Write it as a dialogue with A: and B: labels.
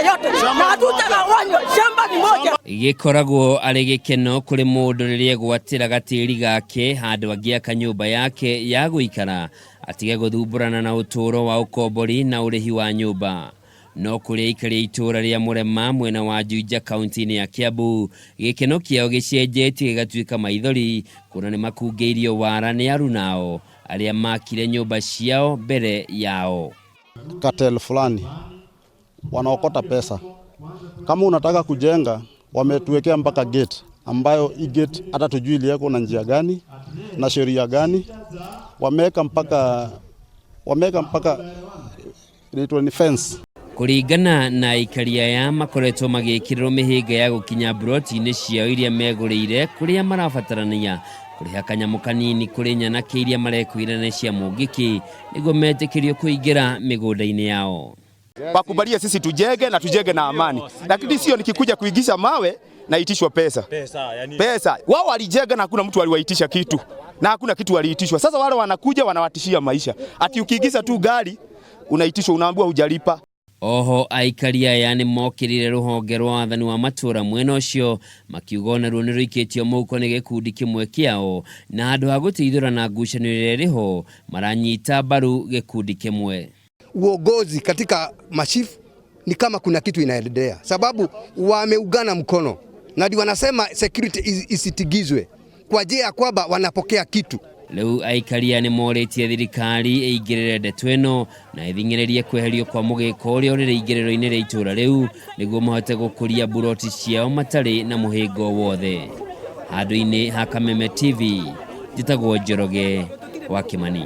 A: yote na hatutagawanywa, shamba ni moja.
B: Gĩkoragwo arĩ gĩkeno kũrĩ mũndũ rĩrĩa egwatĩra gatĩri gake handũ angĩaka nyũmba yake ya gũikara atige gũthumbũrana na ũtũũro wa ũkombori na ũrĩhi wa nyũmba. No kũrĩ aikari a itũũra rĩa Mũrema mwena wa Juja kaunti-inĩ ya Kiambu, gĩkeno kĩao gĩcenjetie gĩgatuĩka maithori kuona nĩ makungĩirio wara nĩ arunao arĩa makire nyũmba ciao mbere yao.
C: Cartel fulani wanaokota pesa. Kama unataka kujenga, wametuwekea mpaka gate ambayo hii gate hata tujui iliwekwa na njia gani na sheria gani. Wameweka mpaka inaitwa ni fence.
B: Kũringana na aikari aya, makoretwo magĩkĩrĩrwo mĩhĩnga ya gũkinya mburoti-inĩ ciao iria megũrĩire, kũrĩa marabatarania kũrĩha kanyamũ kanini kũrĩ nyanake iria marekwĩra nĩ cia mũngĩkĩ nĩguo metĩkĩrio kũingĩra mĩgũnda-inĩ yao.
D: Wakubalie sisi tujenge na tujenge na amani, lakini sio nikikuja kuingisha mawe naitishwa pesa.
E: Pesa, yani.
D: Pesa wao walijenga na hakuna mtu aliwaitisha kitu na hakuna kitu waliitishwa. Sasa wale wanakuja wanawatishia maisha, ati ukiingiza tu gari unaitishwa, unaambiwa hujalipa.
B: Oho aikari aya nĩ mokĩrire rũhonge rwa wathani wa matũũra mwena ũcio, makiuga onaruo nĩ rũikĩtio mũhuko nĩ gĩkundi kĩmwe kĩao, na handũ ha gũteithũrana ngucanio ĩrĩa ĩrĩ ho maranyita mbaru gĩkundi kĩmwe.
F: Uongozi katika machifu ni kama kuna kitu inaendelea, sababu wameungana mkono na ndio wanasema security isitigizwe kwa ajili ya kwamba wanapokea kitu.
B: Rĩu aikari aya nĩ morĩtie thirikari ĩingĩrĩre ndeto ĩno na ĩthing'ĩrĩrie kweherio kwa mũgĩko ũrĩa ũrĩ rĩingĩrĩro-inĩ rĩa itũũra rĩu nĩguo mahote gũkũria mburoti ciao matarĩ na mũhĩnga o wothe. Handũ-inĩ ha Kameme TV, njĩtagwo Njoroge wa Kimani.